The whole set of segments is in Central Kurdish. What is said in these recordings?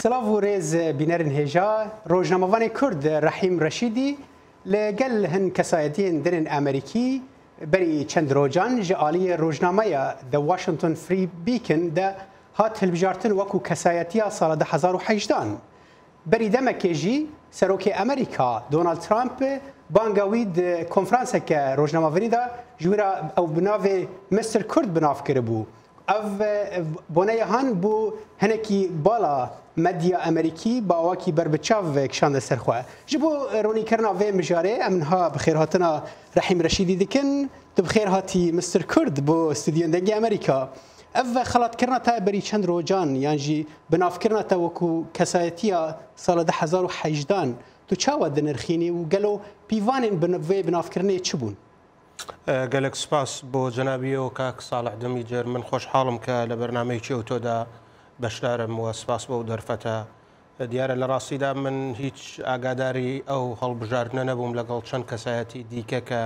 Silav û rêz bînerên hêja, rojnamevanê Kurd Rehîm Reşîdî li gel hin kesayetiyên din ên Amerîkî berî çend rojan ji aliyê rojnameya The Washington Free Beacon de hat hilbijartin wekû kesayetiya sala 2018 an. Berî demekê jî Serokê Amerîka Donald Trump banga wî di konferanseke rojnamevanî de ji wî re ew bi navê Mister Kurd bi nav kiribû. Ev boneya han bû hinekî bala medya Amerîkî bi awakî ber bi çav kişande ser xwe. Ji bo ronîkirina vê mijarê em niha bi xêrhatina Rehîm Reşîdî dikin. Tu bi xêr hatî Mister Kurd bo stûdyoyên Dengê Amerîka. Ev xelatkirina te berî çend rojan yan jî binavkirina te wekû kesayetiya sala 2018 an tu çawa dinirxînî û gelo pîvanên vê binavkirinê çi bûn? Gelek spas bo cenabî û kak Salih Demîcer. Min xweşhal im ke li bernameyekî ewto de beşdar im û spas bo derfete. Diyarە لە ڕاستیدا من هیچ ئاگاداری ئەو هەڵبژاردنە نەبووم لەگەڵ چەند کەسایەتی دیکە کە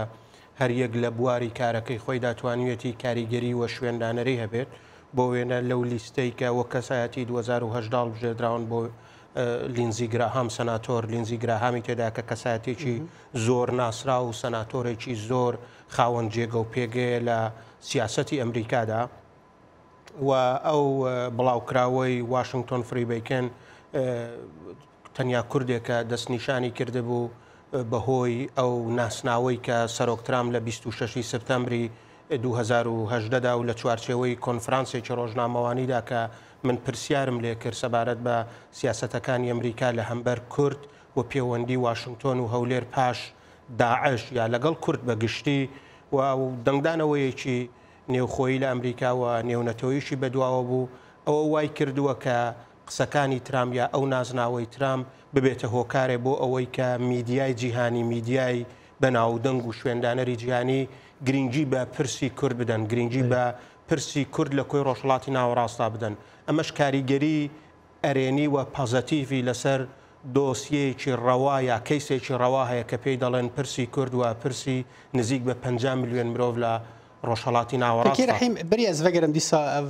هەر یەک لە بواری کارەکەی خۆیدا توانیویەتی کاریگەری و شوێندانەری هەبێت. بۆ وێنە لەو لیستەی کە وەک کەسایەتی 2018 هەڵبژێردراون بۆ لینزی گراهام، سەناتۆر لینزی گراهامی تێدا کە کەسایەتێکی زۆر ناسراو و سەناتۆرێکی زۆر خاوەن جێگە و پێگەیە لە سیاسەتی ئەمریکادا و ئەو بڵاوکراوەی واشنگتۆن فری بیکن تەنیا کوردێکە دەستنیشانی کردبوو بەهۆی ئەو ناسناوەی کە سەرۆک ترامپ لە 26 سپتەمبری 2018 دا و لە چوارچێوەی کۆنفرانسێکی ڕۆژنامەوانیدا کە من پرسیارم لێکرد سەبارەت بە سیاسەتەکانی ئەمریکا لە هەمبەر کورد و پەیوەندی واشنگتۆن و هەولێر پاش داعش یا لەگەڵ کورد بە گشتی و دەنگدانەوەیەکی نێوخۆیی لە ئەمریکا و نێونەتەوەیشی بەدواوە بوو، ئەوە وای کردووە کە قسەکانی ترامپ یا ئەو نازناوەی ترامپ ببێتە هۆکارێ بۆ ئەوەی کە میدیای جیهانی، میدیای بەناودەنگ و شوێندانەری جیهانی گرنگی بە پرسی کورد بدەن، گرنگی بە پرسی کورد لە کۆی ڕۆژهەڵاتی ناوەڕاستدا بدەن. ئەمەش کاریگەری ئەرێنی و پازەتیڤی لەسەر دۆسیەیەکی ڕەوا یا کەیسێکی ڕەوا هەیە کە پێی دەڵێن پرسی کورد و پرسی نزیک بە 50 ملیۆن مرۆڤ لە ڕۆژهەڵاتی Peki ناوەڕاستدا. Rehîm, berî ez vegerim dîsa ev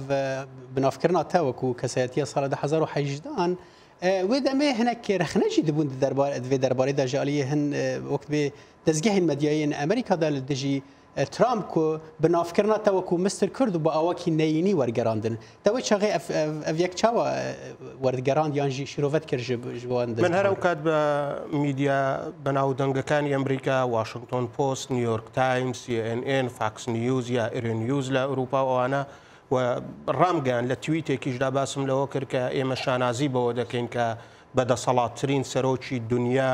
binavkirina te wekû kesayetiya sala 2018 an wê demê hinek rexne jî dibûn di vê derbarê de ji aliyê hin wek dibê dezgehên medyayên Amerîka de li dijî Trump ku binavkirina te wekû Mister Kurd û bi awakî neyînî wergerandin. Te wê çaxê ev yek çawa werdigerand yan jî şîrovet kir ji wan من هەر dezgehan ئەو کات بە میدیا بەناودەنگەکانی ئەمریکا، واشنگتۆن پۆست، نیویۆرک تایمز، CNN، فاکس نیوز یا ئیرۆنیوز لە ئەوروپا و ئەوانە و ڕامگەیان لە تویتێکیشدا باسم لەوە کرد کە ئێمە شانازی بەوە دەکەین کە بە دەسەڵاتترین سەرۆکی دنیا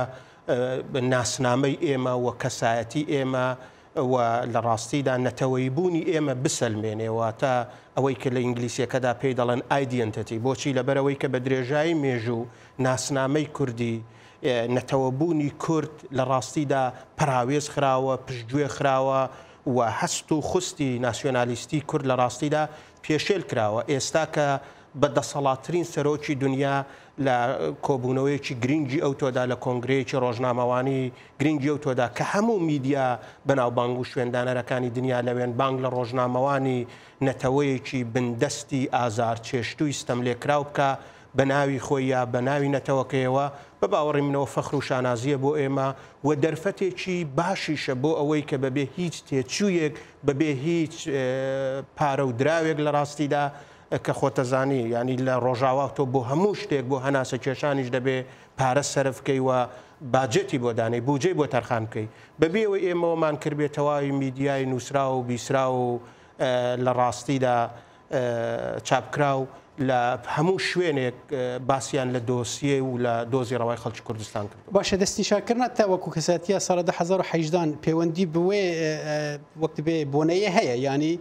ناسنامەی ئێمە و کەسایەتی ئێمە و لە ڕاستیدا نەتەوەیی بوونی ئێمە بسەلمێنێ، واتە ئەوەی کە لە ئینگلیسیەکەدا پێی دەڵێن identity. بۆچی؟ لەبەرەوەی کە بە درێژایی مێژوو ناسنامەی کوردی، نەتەوەبوونی کورد لە ڕاستیدا پەراوێز خراوە، پشتگوێ خراوە و هەست و خوستی ناسیۆنالیستی کورد لە ڕاستیدا پێشێل کراوە. ئێستا کە بە دەسەڵاتترین سەرۆکی دنیا لە کۆبوونەوەیەکی گرنگی ئەو تۆدا، لە کۆنگرەیەکی ڕۆژنامەوانی گرنگی ئەو تۆدا کە هەموو میدیا بەناوبانگ و شوێندانەرەکانی دنیا لەوێن، بانگ لە ڕۆژنامەوانی نەتەوەیەکی بندەستی ئازار چێشتووی ستەملێکراو بکە بە ناوی خۆی یا بە ناوی نەتەوەکەیەوە، بە باوەڕی منەوە فەخر و شانازیە بۆ ئێمە و دەرفەتێکی باشیشە بۆ ئەوەی کە بەبێ هیچ تێچوویەک، بەبێ هیچ پارە و دراوێک لە ڕاستیدا کە خۆتەزانی، ینی لە ڕۆژاوا تۆ بۆ هەموو شتێک، بۆ هەناسە کێشانیش دەبێ پارە سەرف بکەی و باجێتی بۆ دانەی، بودجەی بۆ تەرخان بکەی. بەبێ ئەوەی ئێمەوەمان کردبێت تەواوی میدیای نووسراو و بیسراو و لە ڕاستیدا چاپکراو لە هەموو شوێنێک باسییان لە دۆسیە و لە دۆزی ڕەوای خەڵکی کوردستان کردو. باشە، دەستنیشانکردنە تا وەکو کەسایەتیە ساڵە 2018 پەیوەندی بوێ وەک دەبێ بۆنەیە هەیە، ینی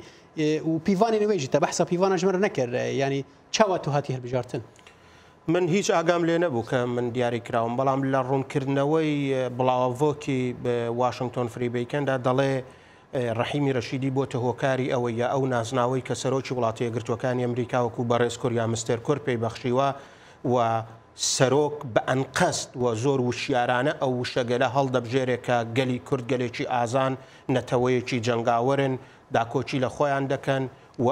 و پیوانی نوێژی تە بەحسا پیوانە ژمەرە نەکرد، ینی چاوە تو هاتی هەڵبژارتن؟ من هیچ ئاگام لێ نەبوو کە من دیاری کراوم، بەڵام لە ڕوونکردنەوەی بڵاوەڤۆکی واشنگتۆن فری بیکندا دەڵێ ڕەحیمی ڕەشیدی بۆتە هۆکاری ئەوەی یا ئەو نازناوەی کە سەرۆکی وڵاتی یەکگرتووەکانی ئەمریکا وەکو بەڕێز کورد یا مستەر کورد پێی بەخشیوە و سەرۆک بە ئەنقەست و زۆر وشیارانە ئەو وشەگەلە هەڵدەبژێرێ کە گەلی کورد گەلێکی ئازان، نەتەوەیەکی جەنگاوەرن، داکۆکی لە خۆیان دەکەن و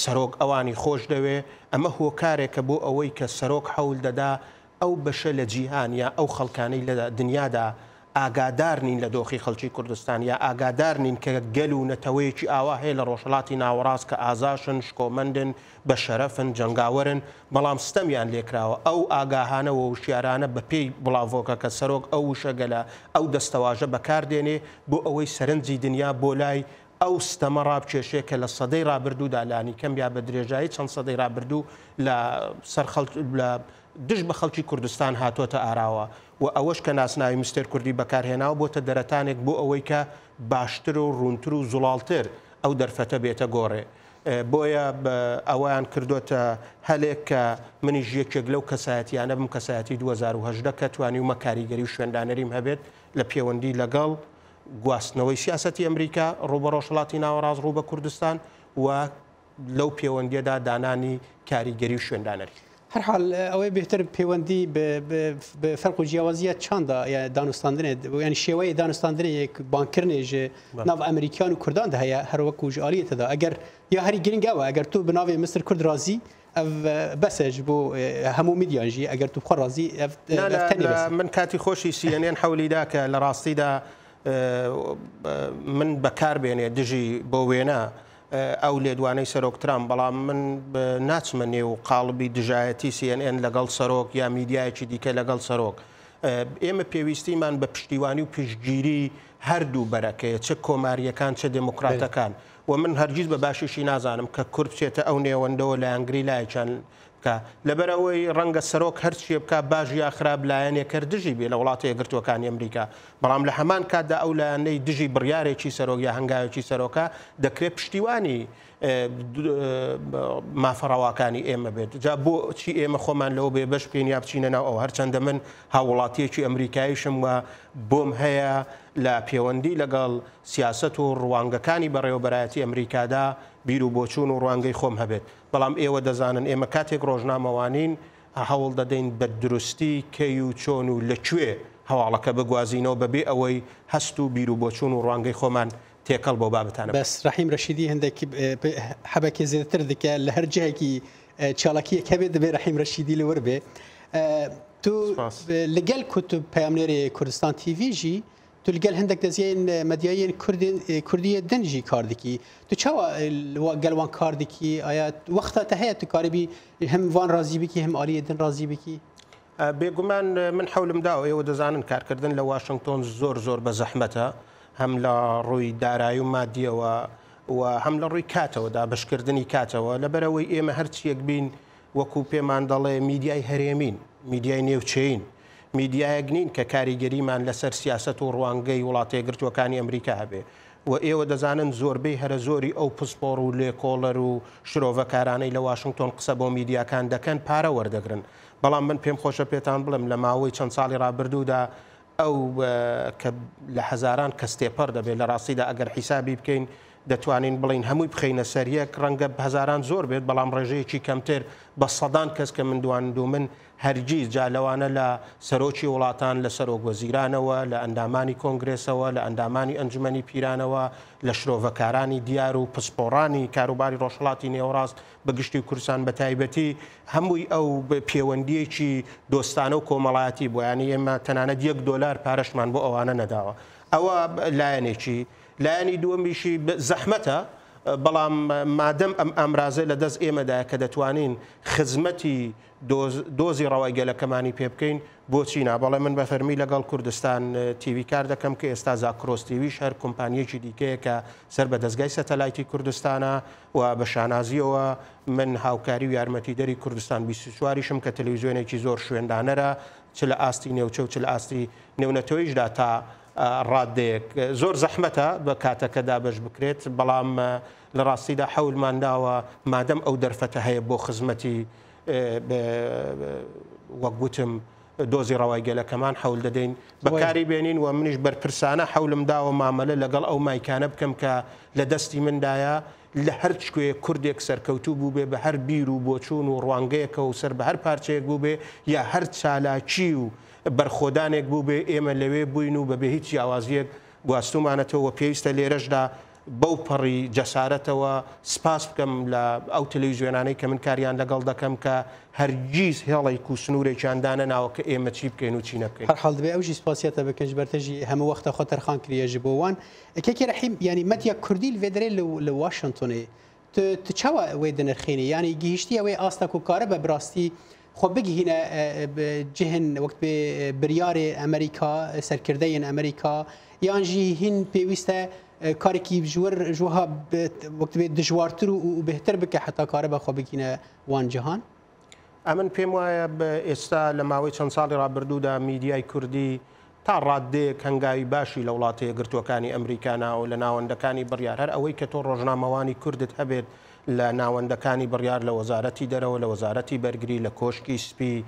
سەرۆک ئەوانی خۆش دەوێ، ئەمە هۆکارێکە بۆ ئەوەی کە سەرۆک حەول دەدا ئەو بەشە لە جیهان یا ئەو خەڵکانەی لە دنیادا ئاگادار نین لە دۆخی خەڵکی کوردستان یا ئاگادار نین کە گەل و نەتەوەیەکی ئاوا هەیە لە ڕۆژهەڵاتی ناوەڕاست کە ئازاشن، شکۆمەندن، بە شەرەفن، جەنگاوەرن، بەڵام ستەمیان لێکراوە. ئەو ئاگاهانە و وشیارانە بە پێی بڵاڤۆکەکە سەرۆک ئەو وشەگەلە، ئەو دەستەواژە بەکار دێنێ بۆ ئەوەی سەرنجی دنیا بۆ لای ئەو ستەمە ڕابکێشێ کە لە سەدەی ڕابردوودا لانیکەم یا بە درێژایی چەند سەدەی ڕابردوو لە سەر خەڵک لە دژ بە خەڵکی کوردستان هاتۆتە ئاراوە و ئەوەش کە ناسناوی مستێر کوردی بەکار هێناوە بۆتە دەرەتانێک بۆ ئەوەی کە باشتر و ڕوونتر و زوڵاڵتر ئەو دەرفەتە بێتە گۆڕێ. بۆیە ئەوەیان کردۆتە هەلێک کە منیش یەکێک لەو کەسایەتیانە بم، کەسایەتی 2018 کە توانیومە کاریگەری و شوێندانەریم هەبێت لە پێوەندی لەگەڵ گواستنەوەی سیاسەتی ئەمریکا ڕوو بە ڕۆژهەڵاتی ناوەڕاست، ڕوو بە کوردستان و لەو پێوەندیەدا دانانی کاریگەری و شوێندانەری. هەر حال ئەوەی بێتر پەیوەندی بە فەرق و جیاوازیە چاندا یا دانوستاندنێ یعنی شێوەی دانوستاندنێک بانکردنێ ji ناو ئەمریکان و کوردان ده هەیە هەر وەکو ji aliyê te da eger ya herî giring ew e eger tu bi navê Misir Kurd razî ev bes e ji bo hemû medyan jî eger tu bi xwe razî ev tenê bes e. من کاتی خۆشی CNN حەولی دا کە لە ڕاستیدا من بەکار بێنێ دژی بۆ وێنە ئەو لێدوانەی سەرۆک ترامپ، بەڵام من ناچمە نێو قاڵبی دژایەتی CNN لەگەڵ سەرۆک یا میدیایەکی دیکە لەگەڵ سەرۆک. ئێمە پێویستیمان بە پشتیوانی و پشتگیری هەردوو بەرەکەیە، چ کۆمارییەکان چ دێموکراتەکان. و من هەرگیز بە باشیشی نازانم کە کورد بچێتە ئەو نێوەندەوە لایەنگری لایەکیان بکا. لەبەرئەوەی ڕەنگە سەرۆک هەرچییە بکا باش یا خراپ لایەنێک هەر دژی بێ لە وڵاتە یەکگرتووەکانی ئەمریکا، بەڵام لە هەمان کاتدا ئەو لایەنەی دژی بڕیارێکی سەرۆک یا هەنگاوێکی سەرۆکە دەکرێت پشتیوانی مافە ڕەواکانی ئێمە بێت. جا بۆچی ئێمە خۆمان لەوە بێبەش بکەین یا بچینە ناو ئەو؟ هەرچەندە من هاووڵاتییەکی ئەمریکاییشم و بۆم هەیە لە پێوەندی لەگەڵ سیاسەت و ڕوانگەکانی بەڕێوەبەرایەتی ئەمریکادا بیر و بۆچوون و ڕوانگەی خۆم هەبێت، بەڵام ئێوە دەزانن ئێمە کاتێک ڕۆژنامەوانین هەوڵ دەدەین بە دروستی کەی و چۆن و لە کوێ هەواڵەکە بگوازینەوە بەبێ ئەوەی هەست و بیر و بۆچوون و ڕوانگەی خۆمان تێکەڵ بەو بابەتانە بکەین. بەس ڕەحیم ڕەشیدی هەندێک حەبەکێ زێدەتر دکە لە هەر جهێکی چالاکیەک هەبێ دەبێ ڕەحیم ڕەشیدی لەوەر بێ. تو لەگەل کو تو پەیامنێرێ کوردستان تیڤی ژی تو لەگەل هەندێک دەزیەن مەدیاییên کوردیە دن ژی کار دکی. تو چاوا گەل وان کار دکی؟ ئایا وەختە تە هەیە تو کاربی هەم وان ڕازی بکی هەم ئالیە دن ڕازی بکی؟ بێگومان من حەولم داوە، ئێوە دەزانن کارکردن لە واشنگتۆن زۆر زۆر بە زەحمەتە، هەم لە ڕووی دارایی و مادیەوە و هەم لە ڕووی کاتەوە، دابەشکردنی کاتەوە. لەبەرئەوەی ئێمە هەرچیەک بین وەکو پێمان دەڵێ میدیای هەرێمین، میدیای نێوچەیین، میدیایەک نین کە کاریگەریمان لەسەر سیاسەت و ڕوانگەی وڵاتە یەکگرتووەکانی ئەمریکا هەبێ و ئێوە دەزانن زۆربەی هەرە زۆری ئەو پسپۆڕ و لێکۆڵەر و شرۆڤەکارانەی لە واشنگتۆن قسە بۆ میدیاکان دەکەن پارە وەردەگرن. بەڵام من پێم خۆشە پێتان بڵێم لە ماوەی چەند ساڵی ڕابردوودا ئەو کە لە هەزاران کەس تێپەڕ دەبێت، لە ڕاستیدا ئەگەر حیسابی بکەین دەتوانین بڵێین هەمووی بخەینە سەر یەک، ڕەنگە هەزاران زۆر بێت، بەڵام ڕێژەیەکی کەمتر بە سەدان کەس کە من دواندوومن هەرگیز، جا لەوانە لە سەرۆکی وڵاتان، لە سەرۆک وەزیرانەوە، لە ئەندامانی کۆنگرێسەوە، لە ئەندامانی ئەنجومەنی پیرانەوە، لە شرۆڤەکارانی دیار و پسپۆڕانی کاروباری ڕۆژهەڵاتی نێوەڕاست بە گشتی و کوردستان بە تایبەتی، هەمووی ئەو پێوەندییەکی دۆستانە و کۆمەڵایەتی بووە، یانی ئێمە تەنانەت یەک دۆلار پارەشمان بۆ ئەوانە نەداوە. ئەوە لایەنێکی. لایەنی دووەمیشی زەحمەتە، بەڵام مادەم ئەم ئامرازە لە دەست ئێمەدایە کە دەتوانین خزمەتی دۆزی ڕەوای گەلەکەمانی پێ بکەین، بۆچی نا؟ بەڵێ من بە فەرمی لەگەڵ کوردستان تیوی کار دەکەم کە ئێستا زاکرۆس تیویش هەر کۆمپانییەکی دیکەیە کە سەر بە دەزگای سەتەلایتی کوردستانە و بە شانازییەوە من هاوکاری و یارمەتیدەری کوردستان 24 یشم کە تەلەویزیۆنێکی زۆر شوێندانەرە چ لە ئاستی نێوچە و چ لە ئاستی نێونەتەوەیشدا تا ڕادەیەک. زۆر زەحمەتە بە کاتەکە دابەش بکرێت، بەڵام لە ڕاستیدا حەولمان داوە مادەم ئەو دەرفەتە هەیە بۆ خزمەتی وەک گوتم دۆزی ڕەوای گەلەکەمان حەول دەدەین بەکاری بێنین و منیش بەرپرسانە حەولم داوە مامەلە لەگەڵ ئەو مایکانە بکەم کە لە دەستی مندایە لە هەر کوێ کوردێک سەرکەوتوو بووبێ بە هەر بیر و بۆچوون و ڕوانگەیەکەوە و سەر بە هەر پارچەیەک بووبێ یا هەر چالاکی و بەرخۆدانێک بووبێ ئێمە لەوێ بووین و بەبێ هیچ جیاوازییەک گواستوومانەتەوە و پێویستە لێرەشدا بەو پەڕی جەسارەتەوە سپاس بکەم لە ئەو تەلەویزیۆنانەی کە من کاریان لەگەڵ دەکەم کە هەرگیز هێڵێک و سنوورێکیان دانەناوە کە ئێمە چی بکەین و چی نەبکەین. هەر حاڵ دبێ ئەو ژی سپاسیەتە بکەن ji ber te jî hemû wexta xwe terxan kiriye ji bo wan. Kekê Rehîm yanî medya Kurdî li vê derê li Washingtonê tu tu çawa wê dinirxînî? Yanî gihîştiye wê asta ku karibe bi rastî xwe bigihîne cihên wek bê biryarê Amerîka, serkirdeyên Amerîka yan jî hîn pêwîst e karekî ji wir ji wiha wek dibê dijwartir û bêhtir bike heta karibe xwe bigihîne wan cihan؟ ئەمن پێم وایە ئێستا لە ماوەی چەند ساڵی ڕابردوودا میدیای کوردی تا ڕاددەیەک هەنگاوی باشی لە وڵاتە یەکگرتووەکانی ئەمریکا ناوە لە ناوەندەکانی بڕیار هەر ئەوەی کە تۆ ڕۆژنامەوانی کوردت هەبێت لە ناوەندەکانی بڕیار لە وەزارەتی دەرەوە لە وەزارەتی بەرگری لە کۆشکی سپی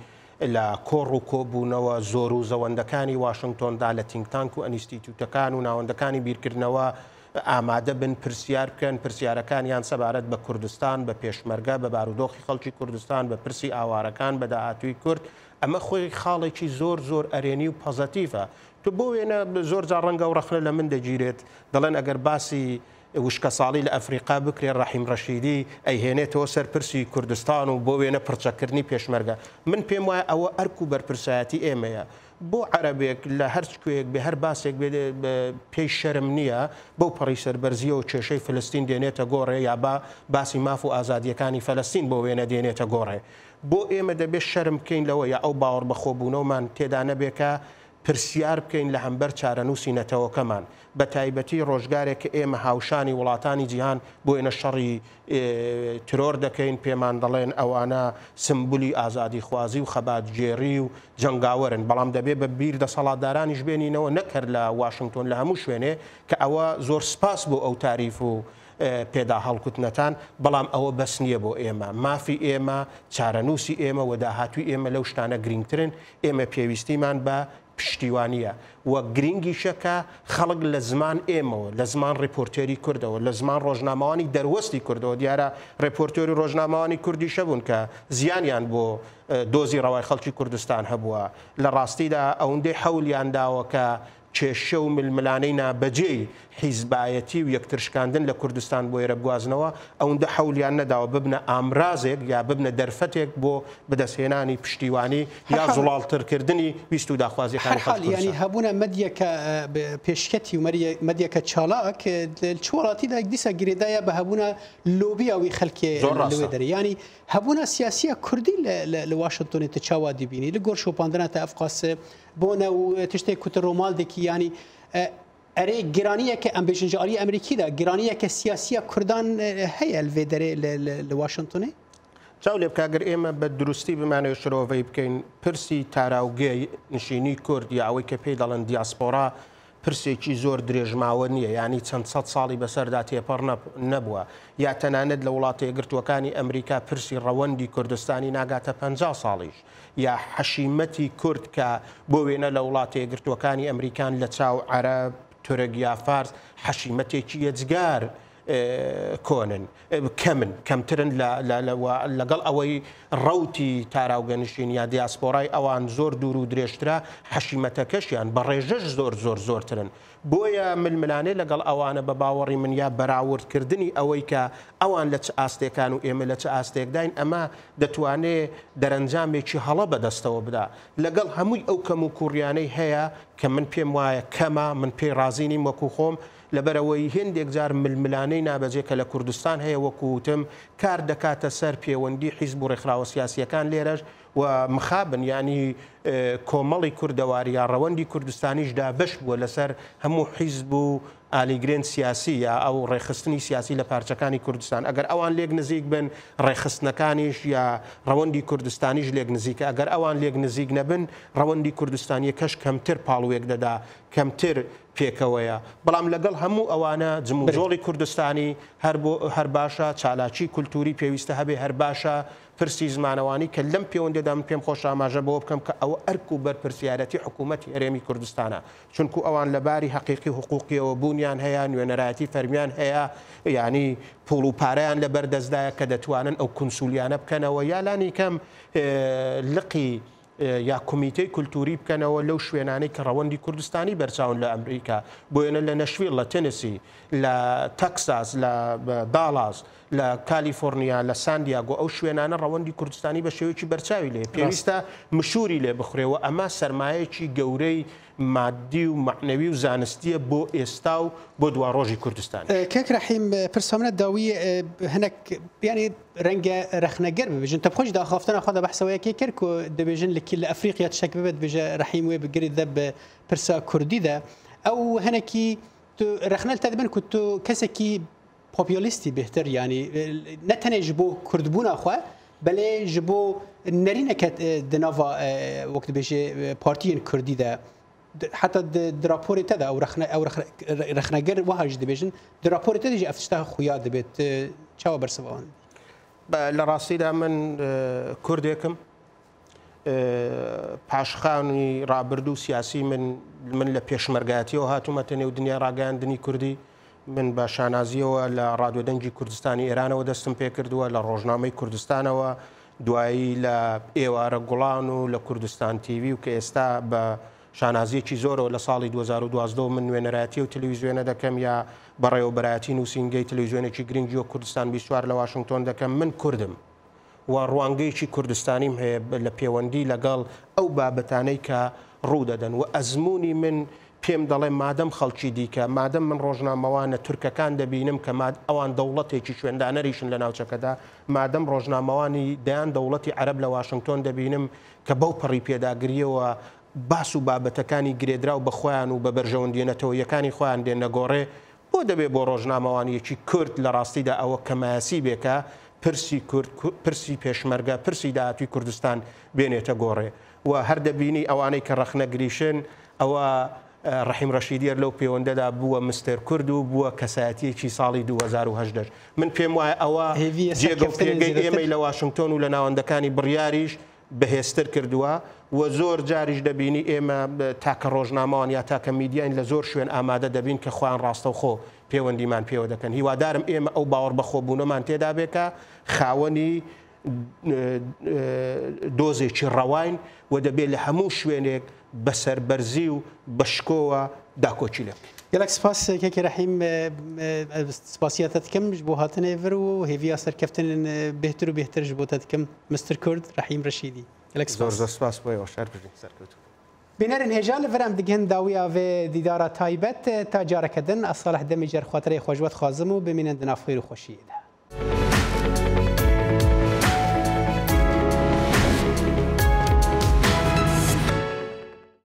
لە کۆڕ و کۆبوونەوە زۆر و زەوەندەکانی واشنگتۆندا لە think tank و ئەنیستیتوتەکان و ناوەندەکانی بیرکردنەوە ئامادە بن پرسیار بکەن، پرسیارەکانیان سەبارەت بە کوردستان، بە پێشمەرگە، بە بارودۆخی خەڵکی کوردستان، بە پرسی ئاوارەکان، بە داهاتووی کورد، ئەمە خۆی خاڵێکی زۆر زۆر ئەرێنی و پەزەتیڤە. تۆ بۆ وێنە زۆر جار ڕەنگە و ڕەخنە لە من دەگیرێت، دەڵێن ئەگەر باسی وشکەساڵی لە ئەفریقا بکرێت ڕەحیم ڕەشیدی ئەیهێنێتەوە سەر پرسی کوردستان و بۆ وێنە پڕچەککردنی پێشمەرگە. من پێم وایە ئەوە ئەرک و بەرپرسایەتی ئێمەیە. بۆ عەرەبێک لە هەر کوێیەک بێ هەر باسێک بێ پێی شەرم نییە بەو پەڕی سەربەرزییەوە کێشەی فلستین دێنێتە گۆڕێ یا با باسی ماف و ئازادییەکانی فەلەستین بۆ وێنە دێنێتە گۆڕێ. بۆ ئێمە دەبێ شەرم بکەین لەوە یا ئەو باوەڕبەخۆبوونەومان تێدا نەبێ کە پرسیار بکەین لە هەمبەر چارەنووسی نەتەوەکەمان، بە تایبەتی ڕۆژگارێک کە ئێمە هاوشانی وڵاتانی جیهان بۆ ئێنە شەڕی ترۆر دەکەین، پێمان دەڵێن ئەوانە سمبولی ئازادیخوازی و خەباتگێڕی و جەنگاوەرن، بەڵام دەبێ بە بیر دەسەڵاتدارانیش بێنینەوە نەک هەر لە واشنگتۆن لە هەموو شوێنێ کە ئەوە زۆر سپاس بۆ ئەو تاریف و پێدا هەڵکوتنەتان، بەڵام ئەوە بەس نییە بۆ ئێمە، مافی ئێمە، چارەنووسی ئێمە و داهاتووی ئێمە لەو شتانە گرینگترن، ئێمە پێویستیمان بە پشتیوانییە و گرینگیشە کە خەڵک لە زمان ئێمەوە، لە زمان ڕێپۆرتێری کوردەوە، لە زمان ڕۆژنامەوانی دەروەستی کوردەوە، دیارە ڕێپۆرتێری ڕۆژنامەوانی کوردیش هەبوون کە زیانیان بۆ دۆزی ڕەوای خەڵکی کوردستان هەبووە، لە ڕاستیدا ئەوندەی حەولیان داوە کە کێشە و ململانێی نابەجێی حیزبایەتی و یەکترشکاندن لە کوردستان بۆ ئێرە بگوازنەوە، ئەوندە حەولیان نەداوە ببنە ئامرازێک یا ببنە دەرفەتێک بۆ بەدەستهێنانی پشتیوانی یا زوڵاڵترکردنی ویست و داخوازییەکانی خەڵکی هەرحاڵ یانی کوردستان. هەبوونە مەدیەکە پێشکەتی و مەدیەکە چالاک لە چ وڵاتیدا دیسا گرێدایە بە هەبوونە لۆبیا وی خەلکێ زۆر لەوێ ڕاستە. دەرێ یانی هەبوونە سیاسیە کوردی لە واشنتۆنێ ت چاوا دیبینی لە گۆر شۆپاندنە تە ئەفقاس بۆنە و تشتێک کوتە ڕۆماڵ دێکی یانی ئەرێ گرانیەکە ئەم بێژن ji aliyê Amerîkî de giraniyeke siyasiya Kurdan heye li vê derê li Washingtonê؟ چاو لێ بکە گەر ئێمە بە دروستی بمانەوێت شرۆڤەی بکەین پرسی تاراوگەی نشینی کورد یا ئەوەی کە پێی دەڵێن دیاسپۆرا پرسێکی زۆر درێژماوە نییە، یانی چەند سەد ساڵی بەسەردا تێپەڕ نەبووە، یا تەنانەت لە وڵاتە یەکگرتووەکانی ئەمریکا پرسی ڕەوەندی کوردستانی ناگاتە 50 ساڵیش، یا حەشیمەتی کورد کە بۆ وێنە لە وڵاتە یەکگرتووەکانی ئەمریکان لە چاو عەرەب، تورک یا فارس حەشیمەتێکی یەجگار کۆنن، کەمن، کەمترن لەگەڵ ئەوەی ڕەوتی تاراوگەنشین یا دیاسپۆرای ئەوان زۆر دوور و درێژترە، حەشیمەتەکەشیان بە ڕێژەش زۆر زۆر زۆرترن. بۆیە ململانێ لەگەڵ ئەوانە بە باوەڕی من یا بەراوردکردنی ئەوەی کە ئەوان لە چ ئاستێکان و ئێمە لە چ ئاستێکداین، ئەمە دەتوانێ دەرەنجامێکی هەڵە بەدەستەوە بدا. لەگەڵ هەمووی ئەو کەم و کوڕیانەی هەیە کە من پێم وایە کەمە، من پێی ڕازی نیم وەکو خۆم، لەبەرئەوەی هێندێک جار ململانێی نابەجێ کە لە کوردستان هەیە وەکو وتم کار دەکاتە سەر پێوەندی حیزب و ڕێکخراوە سیاسییەکان لێرەش و مخابن یانی کۆمەڵی کوردەواری یا ڕەوەندی کوردستانیش دابەش بووە لەسەر هەموو حیزب و ئالیگرێن سیاسی یا ئەو ڕێکخستنی سیاسی لە پارچەکانی کوردستان. ئەگەر ئەوان لێک نزیک بن ڕێکخستنەکانیش یا ڕەوەندی کوردستانیش لێک نزیکە، ئەگەر ئەوان لێک نزیک نەبن ڕەوەندی کوردستانیەکەش کەمتر پاڵوێک دەدا، کەمتر پێکەوەیە. بەڵام لەگەڵ هەموو ئەوانە جموجۆڵی کوردستانی هەر باشە، چالاکی کولتوری پێویستە هەبێ هەر باشە، پرسی زمانەوانی کە لەم پەیوەندیدا من پێم خۆشە ئاماژە بەوە بکەم کە ئەوە ئەرک و بەرپرسیارەتی حکوومەتی هەرێمی کوردستانە، چونکو ئەوان لە باری حەقیقی حقوقیەوە بوونیان هەیە، نوێنەرایەتی فەرمیان هەیە، یعنی پوڵ و پارەیان لەبەردەستدایە کە دەتوانن ئەو کونسولیانە بکەنەوە یا لانی کەم لقی یا کومیتەی کولتووری بکەنەوە لەو شوێنانەی کە ڕەوەندی کوردستانی بەرچاون لە ئەمریکا، بۆیەنە لە نەشویڵ، لە تێنسی، لە تەکساس، لە داڵاس، لە کالیفۆرنیا، لە ساندیاگۆ، ئەو شوێنانە ڕەوەندی کوردستانی بە شێوەیەکی بەرچاوی لێیە، پێویستە مشووری لێ بخورێ و ئەمە سەرمایەکی گەورەی مادی و مەعنەوی و زانستییە بۆ ئێستا و بۆ دواڕۆژی کوردستانیش. کاک ڕەحیم پرسا منە داوی هەنەک یانی رەنگە رەخنەگەر ببێژن تە بخۆش دە ئاخافتنا خۆ دە بەحسە وەیەکێ کرد کو دبێژن لە لە ئەفریقیا تشتەک ببێ دبێژە رەحیم وێ بگری دە بە پرسا کوردی دە ئەو هەنەکی تو رەخنە لە تە دبن کو تو کەسێکی پۆپیۆلیستی بێهتر یانی نە تەنێ ji bo kurdbûna xwe belê ji bo nerîneke di nava wek dibêjê partiyên kurdî de heta di raporê te de ew rexne ew rexnegir wiha jî dibêjin di raporê te de jî ev tişta xuya dibêt çawa bersiva wan didî؟ لە ڕاستیدا من کوردێکم پاشخانی ڕابردوو سیاسی من من لە پێشمەرگایەتیەوە هاتوومەتە نێو دنیای ڕاگەیاندنی کوردی من بە شانازیەوە لە ڕادیۆ دەنگی کوردستانی ئێرانەوە دەستم پێکردووە لە ڕۆژنامەی کوردستانەوە دوایی لە ئێوارە گوڵان و لە کوردستان تیوی و کە ئێستا بە شانازیەکی زۆرەوە لە ساڵی 2012 من نوێنەرایەتی و تەلەویزیۆنە دەکەم یا بەڕێوەبەرایەتی نووسینگەی تەلەویزیۆنێکی گرنگی وەک کوردستان 24 لە واشنگتۆن دەکەم من کوردم و ڕوانگەیەکی کوردستانیم هەیە لە پێوەندی لەگەڵ ئەو بابەتانەی کە ڕوو دەدەن و ئەزموونی من پێم دەڵێ مادەم خەڵکی دیکە، مادەم من ڕۆژنامەوانە تورکەکان دەبینم کە ماد ئەوان دەوڵەتێکی شوێندانەریشن لە ناوچەکەدا، مادەم ڕۆژنامەوانی دەیان دەوڵەتی عەرەب لە واشنگتۆن دەبینم کە بەو پەڕی پێداگرییەوە باس و بابەتەکانی گرێدراو بە خۆیان و بە بەرژەوەندییە نەتەوەییەکانی خۆیان دێنە گۆڕێ، بۆ دەبێ بۆ ڕۆژنامەوانییەکی کورد لە ڕاستیدا ئەوە کەمایەسی بێ کە پرسی کورد، پرسی پێشمەرگە، پرسی داهاتووی کوردستان بێنێتە گۆڕێ و هەر دەبینی ئەوانەی کە ڕەخنەگریشن ئەوە ڕەحیم ڕەشیدیەر لەو پێوەندەدا بووە مستەر کورد و بووە کەسایەتییەکی ساڵی 2018. من پێم وایە ئەوە جێگە و پێگەی ئێمەی لە واشنگتۆن و لە ناوەندەکانی بڕیاریش بەهێزتر کردووە و زۆر جاریش دەبینی ئێمە تاکە ڕۆژنامەوان یا تاکە میدیاین لە زۆر شوێن ئامادە دەبین کە خۆیان ڕاستەوخۆ پێوەندیمان پێوە دەکەن. هیوادارم ئێمە ئەو باوەڕ بەخۆبوونەمان تێدا بێ کە خاوەنی دۆزێکی ڕەواین و دەبێ لە هەموو شوێنێک بە سەربەرزی و بە شکۆوە داکۆکی لێ بکەین. گەلەک سپاس کاکی رەحیم سپاسیا te dikim ji bo hatinê vir û hêviya serkeftinên bêhtir û bêhtir ji bo te dikim Mister Kurd Rehîm Reşîdî. Gelek Zor spas. zor spas bo êwe her bijîn serkewtû. Bînerên hêja li vir em digihin dawiya vê dîdara taybet ta careke din ez Salih Demîcer xwatirê xwe ji we dixwazim û bimînin di nav xêr û xweşiyê de.